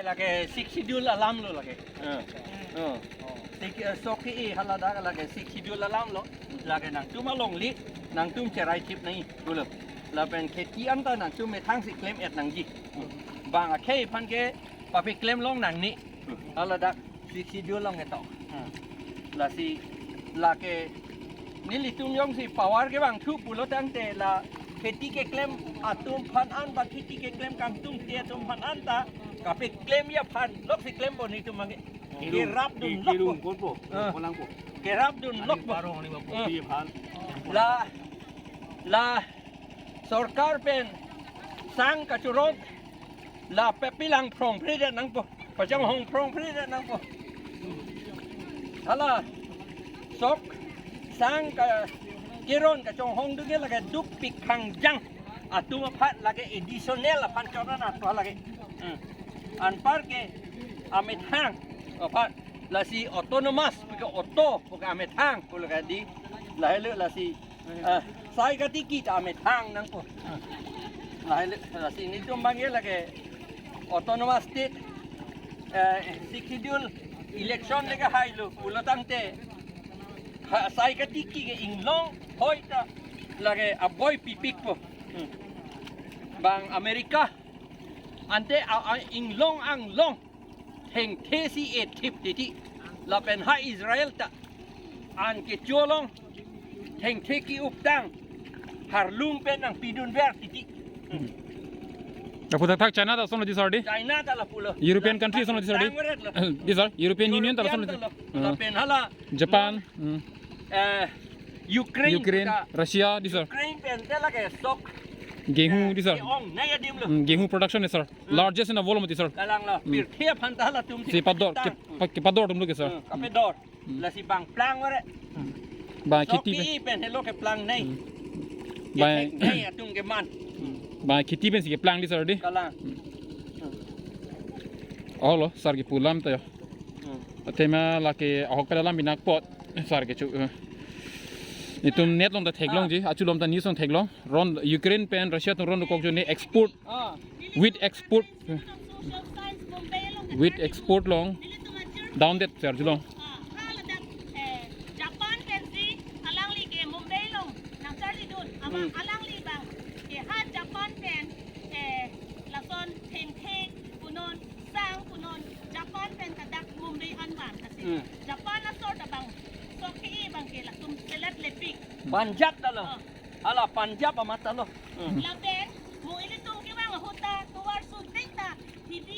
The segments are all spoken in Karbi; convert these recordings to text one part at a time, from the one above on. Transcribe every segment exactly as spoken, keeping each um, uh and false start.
Lake Sixth Schedule alam lo lake. Eh, eh. Sixth, eh, sok ke-e haladak lake Sixth Schedule alam lo. Lake nangtum alongle, nangtum cherai thip nangji pulo. Lapen kheti anta nangtum methang si klem-et nangji. Bang akhei aphan ke papi klem long nangne. Haladak Sixth Schedule along ketok. Lasi lake nelitum jongsi power kevangthu pulo tangte la kheti keklem atum aphan an ba kheti keklem kangtungte atum aphan anta kapeklem aphan loksi klempo nelitum abangke. Kerapdun lok po. Kerapdun lok po. La, la sorkar pen sang kachoron la pepilang phrong phre nangpo. Pachonghong phrong phre nangpo. Hala sok sang kachoron kachonghongdunke lake dukpik khangjang atum aphan lake additional aphan choron ato lake. Hmm. Anparke amethang aphan lasi autonomous puke auto puke amethang pulo kadi lahelo lasi, eh, sai katiki ta amethang nangpo. Lahelo lasi nelitum abangke lake autonomous state, eh, Sixth Schedule election lake hailo pulo tangte ha, sai katiki ke inglong hoi ta lake aboi pipikpo. Hmm. Bang America ante a, a inglong anglong thengthe si ethip titi. Lapen ha Israel ta an kecho along thengthe ki-uptang harlung pen nangpidunver titi. Lapu thakthak China ta asonlo di sir di. China ta lapulo. European country asonlo di sir di. Tangweret lo. Di sir, European Union ta asonlo di. European ta lo. Ah. Lapen hala Japan, hmm. Eh, Ukraine, Ukraine, ta Russia di sir. Ukraine pen te lake sok. Gehu di sir. Ke-ong nai adim lo. Hmm, gehu production di sir. Hmm. Largest in the world di sir. Kalang lo. Hmm. Pirthe aphan ta halatum si pador, tang. Ke, pa-, kepador atum lo ke sir. Hmm, kapador. Hmm. Lasi bang plang ore. Hmm. Bang sok kheti pen. Ke-e pen helo keplang nai. Hmm. Bang nai atum keman. Hmm. Bang kheti pensi keplang di sir di. Kalang. Hmm. Hmm. Oh lo, sir kepu alam ta yo. Hmm. Athema lake ahok pen alam binakpot, sir kecho, eh. Nelitum net along ta theklongji, achu along ta news along theklong. Ron Ukraine pen Russia atum ron dokok jo ne export, ah, wheat export. Wheat export along down det sir along. Ah, ha ladak, eh, Japan pensi alangli ke Mumbai along nangcharlidun, amat, hmm, alangli abang ke ha Japan pen, eh, lason thengthe punon sang punon Japan pen ta dak Mumbai an van kasi. Hmm. Japan asor ta bang sok ke-e abangke latum selet lepik. Punjab ta lo. Oh. Hala Punjab amat ta lo. Hmm. Lapen mo ilitum kevang ahut ta tovar suding ta T V,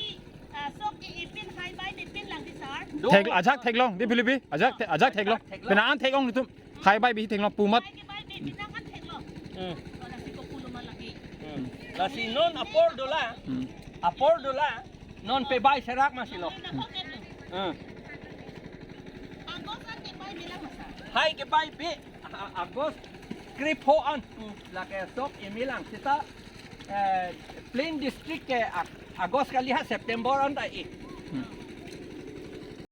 ah, sok ke-e pin hai bai de pin lang di sir. Do. Thek, ajak theklong di Philippi. Ajak the-, ajak theklong. Theklong. Pina an thek-ong nelitum. Hai bai bi theklong pu amat. Hai ke bai bi pina an theklong. Hmm. Oh, lasi kopulo ma lake. Hmm. Lasi non apor dolang. Hmm. Apor dolang. Non pe bai serak masi lo. Hmm. Hmm. August an ke bai bilang masa. Hai ke bai bi, a-, August krepho an pu lake sok emelang seta, eh, plain district ke Ag-, August kali ha September an ta e. Hmm.